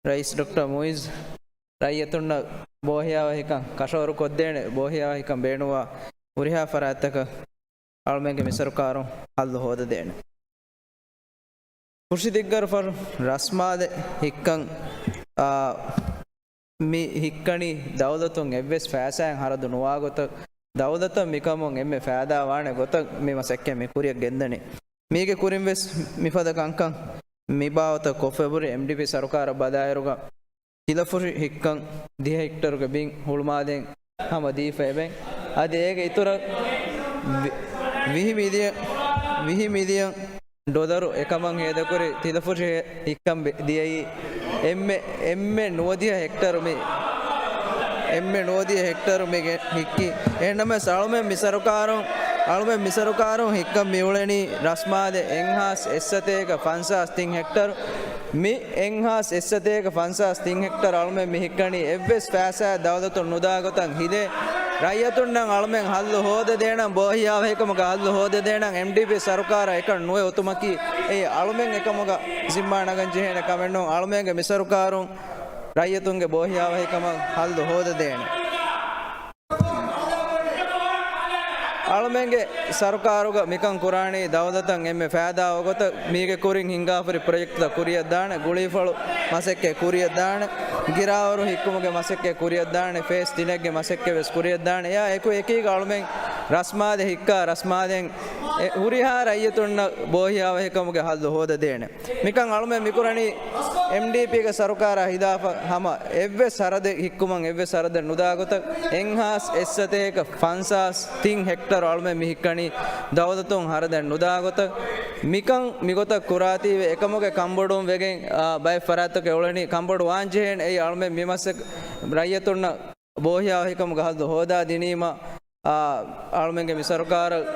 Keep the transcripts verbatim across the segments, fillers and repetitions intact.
ރައީސް ޑޮކްޓަރ މުއިޒް ރައްޔިތުންނަށް ބޯހިޔާވަހިކަން ކަށަވަރު ކޮށްދޭނެ، ބޯހިޔާވަހިކަން ބޭނުންވާ ހުރިހާ ފަރާތްތަކަށް އަޅުމެންގެ މިސަރުކާރުން ހައްލު ހޯދަދޭނެ. ކުރުސިދިއްގަރުފަރު ރަސްމާލެ ހިއްކަން، އާ، މި ހިއްކަނީ ދައުލަތުން އެއްވެސް ފައިސާއެއް ހަރަދު ނުވާގޮތަށް، ދައުލަތަށް މިކަމުން އެންމެ ފައިދާ ވާނެ ގޮތަށް މި މަސައްކަތް މި ކުރިއަށް ގެންދަނީ. މީގެ ކުރިން ވެސް މިފަދަ ކަންކަން މި ބާވަތަށް ކޮށްފައި ހުރި އެމްޑީޕީ ސަރުކާރަށް ބަލާއިރުގަ ތިލަފުށި ހިއްކަން ދިހަ ހެކްޓަރުގެ ބިން ހުޅުމާލޭން ހަމަ ދީފަ އެބައި. އަދި އޭގެ އިތުރަށް ވި-، ވިހި މިލިއަން، ވިހި މިލިއަން ޑޮލަރު އެކަމަށް ހޭދަކުރި ތިލަފުށި ހިއްކަން ބެ-، ދިޔައީ އެންމެ، އެންމެ ނުވަދިހަ ހެކްޓަރު މި، އެންމެ ނުވަދިހަ ހެކްޓަރު މި ގެ-، ހިއްކި. އެހެންނަމަވެސް އަޅުމެން މި ސަރުކާރުން، އަޅުމެން މި ސަރުކާރުން ހިއްކަން މިއުޅެނީ ރަސްމާލެ އެއްހާސް އެއްސަތޭކަ ފަންސާސް ތިން ހެކްޓަރު. މި އެއްހާސް އެއްސަތޭކަ ފަންސާސް ތިން ހެކްޓަރު އަޅުމެން މި ހިއްކަނީ އެއްވެސް ފައިސާއެއް ދައުލަތުން ނުދާ ގޮތަށް ހިލޭ. ރައްޔިތުންނަށް އަޅުމެން ހައްލު ހޯދަދޭނަން، ބޯހިޔާވަހިކަމުގަ ހައްލު ހޯދަދޭނަން، އެމްޑީޕީ ސަރުކާރަށް އެކަން ނުވެ އޮތުމަކީ އެއީ އަޅުމެން އެކަމުގަ ޒިންމާ ނަގަން ޖެހޭނެ ކަމެއް ނޫން. އަޅުމެންގެ މި ސަރުކާރުން ރައްޔިތުންގެ ބޯހިޔާވަހިކަމަށް ހައްލު ހޯދަދޭނެ. އަޅުމެންގެ ސަރުކާރުގަ މިކަން ކުރާނީ ދައުލަތަށް އެންމެ ފައިދާ އޮތް ގޮތަށް. މީގެ ކުރިން ހިންގާފަ ހުރި ޕްރޮޖެކްޓްތައް ކުރިއަށްދާނެ، ގުޅީފަޅު މަސައްކަތް ކުރިއަށްދާނެ، ގިރާއިރު ހިއްކުމުގެ މަސައްކަތް ކުރިއަށްދާނެ، ފޭސް ތިނެއްގެ މަސައްކަތް ވެސް ކުރިއަށްދާނެ. އެއާ އެކު އެކީގަ އަޅުމެން ރަސްމާލެ ހިއްކާ، ރަސްމާލެން އެ ހުރިހާ ރައްޔިތުންނަށް ބޯހިޔާވަހިކަމުގެ ހައްލު ހޯދަދޭނެ. މިކަން އަޅުމެން މިކުރަނީ އެމްޑީޕީގެ ސަރުކާރާ ހިލާފަށް ހަމަ އެއްވެސް ސަރަދެއް ހިއްކުމަށް އެއްވެސް ސަރަދެއް ނުދާ ގޮތަށް، އެއްހާސް އެއްސަތޭކަ ފަންސާސް ތިން ހެކްޓަރު އަޅުމެން މި ހިއްކަނީ ދައުލަތުން ހަރަދެއް ނުދާ ގޮތަށް. މިކަން މިގޮތަށް ކުރާތީވެ އެކަމުގެ ކަންބޮޑުވުން ވެގެން، އާ، ބައެއް ފަރާތްތަކެއް އުޅެނީ ކަންބޮޑު ވާންޖެހޭނެ. އެއީ އަޅުމެން މި މަސައް-، ރައްޔިތުންނަށް ބޯހިޔާވަހިކަމުގެ ހައްލު ހޯދާ ދިނީމަ، އާ، އަޅުމެންގެ މި ސަރުކާރަށް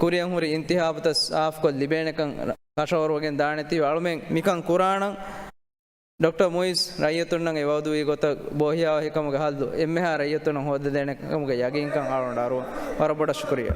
ކުރިއަށް ހުރި އިންތިހާބުތައް ސާފުކޮށް ލިބޭނެކަން ކަށަވަރުވެގެން ދާނެތީ އަޅުމެން މިކަން ކުރާނަން. ޑޮކްޓަރ މުއިޒް ރައްޔިތުންނަށް އެ ވައުދުވީ ގޮތަށް ބޯހިޔާވަހިކަމުގެ ހައްލު އެންމެހާ ރައްޔިތުންނަށް ހޯދަދޭނެ ކަމުގެ ޔަގީންކަން އަޅުގަނޑު އަރުވަން. ވަރަށް ބޮޑަށް ޝުކުރިއްޔާ.